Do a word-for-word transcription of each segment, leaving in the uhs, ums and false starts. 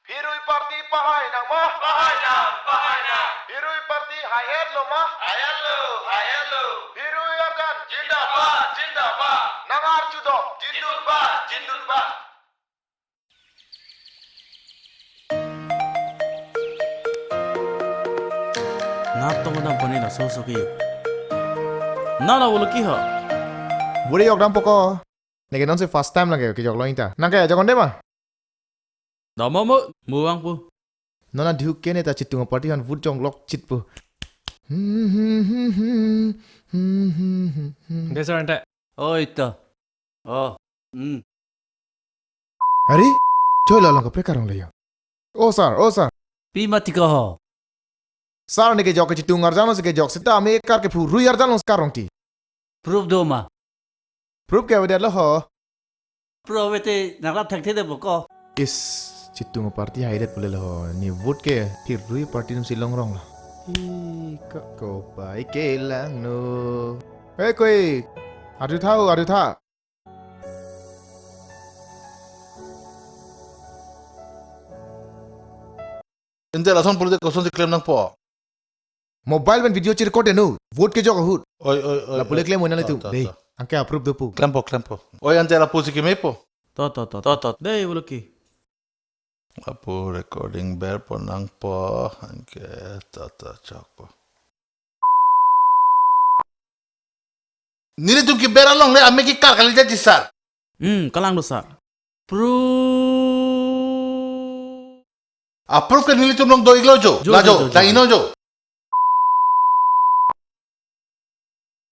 Hirui party pahai nang ma? Pahai nang, pahai nang. Hirui party hai-etlo ma? Hai-etlo, hai-etlo. Hirui arjan. Jindabad, jindabad. Nang arjudok. Jindunbad, jindunbad. Nat tong dam pani na so so ke. Na na bolo ki ho. Buri yok dam poko. Neke non si first time lage kejok lo inta. Nang ke jokon de ma? Dama mo, mo vang po. Non aduk ke ne ta Chitung aparty han vote jonglok chit po. Desa ante. Oi to. Oh. Hmm. Ari, choi lo lang kaprek karong le yo. Oh sir, oh sir. Pi mati ko ho. Sir, neke jok ke Chitung arjan lo si kejok seta ame kar ke phurui arjan lo si karong ti. Proof do ma? Proof ke avedet lo ho. Proof avete nanglap thangthe de boko. Is, Chitung aparty hai-et pule lo ho. Ne vote ke hirui party num si longrong lo. Hi ka kopai kelang no. Hei koi. Arju tha ho, arju tha. Ante lason pulote kosonsi klem nangpo? Mobile pen video chi-record de no. Vote kejok ahut. Oi, oi, oi, la pule oi. Klem mo nanglitum. Ta, ta, dei. Ta. Anke approve dopo. Klempo, klempo. Oi, ante lapu si keme po. To, to, to, to, to. Dei, bolo ki. Lapu recording berpo nangpo. Anke ta, ta, chokpo. Nelitum ke ber along le ame ke kar kali jadi sir. Hmm, kalang do sir. Proof. Aproof ke nelitum long do-iklo jo. Jo, la jo, jo, jo, jo, dang jo. Ino jo.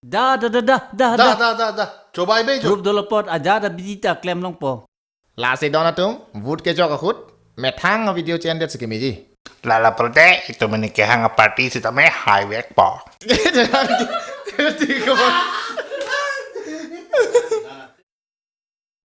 Da, da, da, da, da, da, da. Da, da, da, da. Chobai be jo. Proof dolo apot aja da bidita klem longpo. Lasi don atum, vote kejok ahut, methang video chendet si kemeji. La la pulote, itum ini kehang aparty sitame hai vekpo.